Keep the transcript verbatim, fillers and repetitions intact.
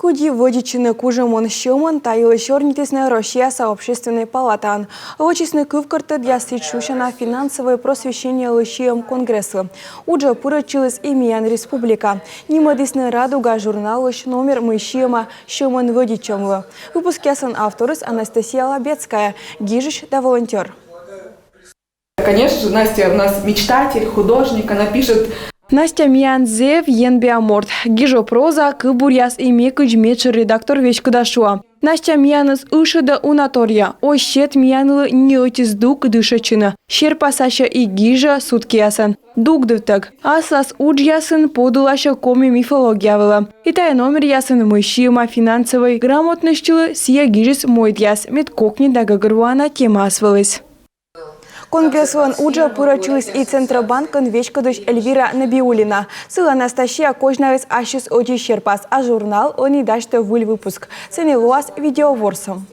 Кыдзи вӧдитчыны кужӧмӧн сьӧмӧн, та йылысь сёрнитісны Россияса Общественнӧй палатаын. Вӧчисны кывкӧртӧдъяс сідз шусяна финансовӧй просвещениелы сиӧм конгресслы. Уджӧ пырӧдчыліс и миян республика. Нимӧдісны «Радуга» журналысь номер, мый сиӧма сьӧмӧн вӧдитчӧмлы. Выпускъяслӧн авторыс Анастасия Лабецкая, гижысь да волонтёр. Конечно же, Настя у нас мечтатель, художник, она пишет. Настя миян зэв енбиа морт. Гижӧ проза, кывбуръяс и ме кыдз медшӧр редактор веськыда шуа. Настя миянӧс ышӧдӧ уна торъя, оз сет миянлы ни ӧти здук дышӧдчыны. Серпасасьӧ и гижӧ судкиясӧн. Дугдывтӧг. Аслас уджъясын подуласьӧ коми мифология вылӧ. И тайӧ номеръясын, мый сиӧма финансовӧй грамотностьлы, сійӧ гижис мойдъяс, мед кокни да гӧгӧрвоана темаыс вылысь. Конгресслӧн уджӧ пырӧдчыліс и Центробанкӧн веськӧдысь Эльвира Набиуллина. Сылы Анастасия козьналіс ассьыс ӧти серпас, а журнал ӧні дасьтӧ выль выпуск. Сэні лоас видео ворсӧм.